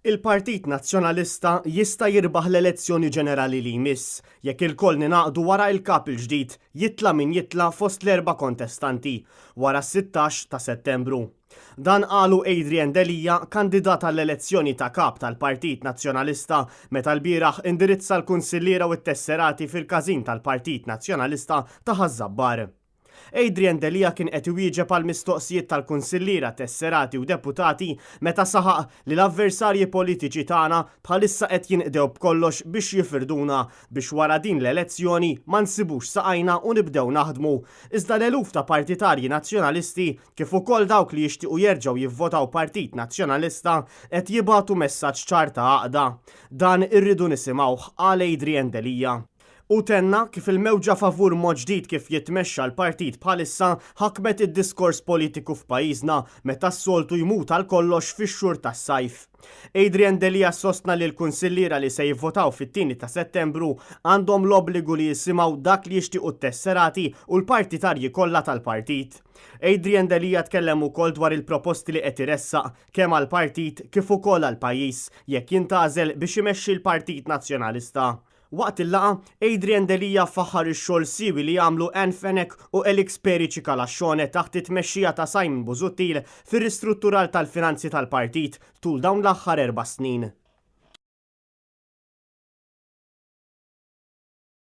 Il-Partit Nazzjonalista jista' jirbaħ l-elezzjoni ġenerali li jmiss jekk ilkoll ningħaqdu wara il-kap il-ġdid, jitla' min jitla' fost l-erba' kontestanti, wara s-16 ta' Settembru. Dan qalu Adrian Delia, kandidat għall-elezzjoni ta' kap tal-Partit Nazzjonalista meta lbieraħ indirizza l-kunsilliera u t-tesserati fil-każin tal-Partit Nazzjonalista ta' Ħaż-Żabbar. Adrian Delia kien qed iwieġeb għal mistoqsijiet tal-kunsilliera, tesserati u deputati meta saħaq li l-avversarji politiċi tagħna bħalissa qed jinqdew b'kollox biex jifirduna biex wara din l-elezzjoni ma nsibux saqajna u nibdew naħdmu. Iżda l-eluf ta' partitarji Nazzjonalisti kif ukoll dawk li jixtiequ jerġgħu jivvotaw Partit Nazzjonalista qed jibagħtu messaġġ ċar ta' għaqda. Dan irridu nisimgħuh, qal Adrian Delia. Hu tenna kif il-mewġa favur mod ġdid kif jitmexxa l-partit bħalissa ħakmet id-diskors politiku f'pajjiżna meta s-soltu jmut għal kollox fix-xhur tas-sajf. Adrian Delia sostna li l-kunsilliera li se jivvotaw fit-tieni ta' Settembru għandhom l-obbligu li jisimgħu dak li jixtiequ t-tesserati u l-partitarji kollha tal-partit. Adrian Delia tkellem ukoll dwar il-proposti li qed iressaq kemm għall-partit kif ukoll għall-pajjiż jekk jintgħażel biex imexxi l-Partit Nazzjonalista. Waqt il-laqgħa, Adrian Delia faħħar ix-xogħol siewi li għamlu Ann Fenech u Alex Perici Calascione taħt it-tmexxija ta' Simon Busuttil fir-ristrutturar tal-finanzi tal-partit tul dawn l-aħħar erba' snin.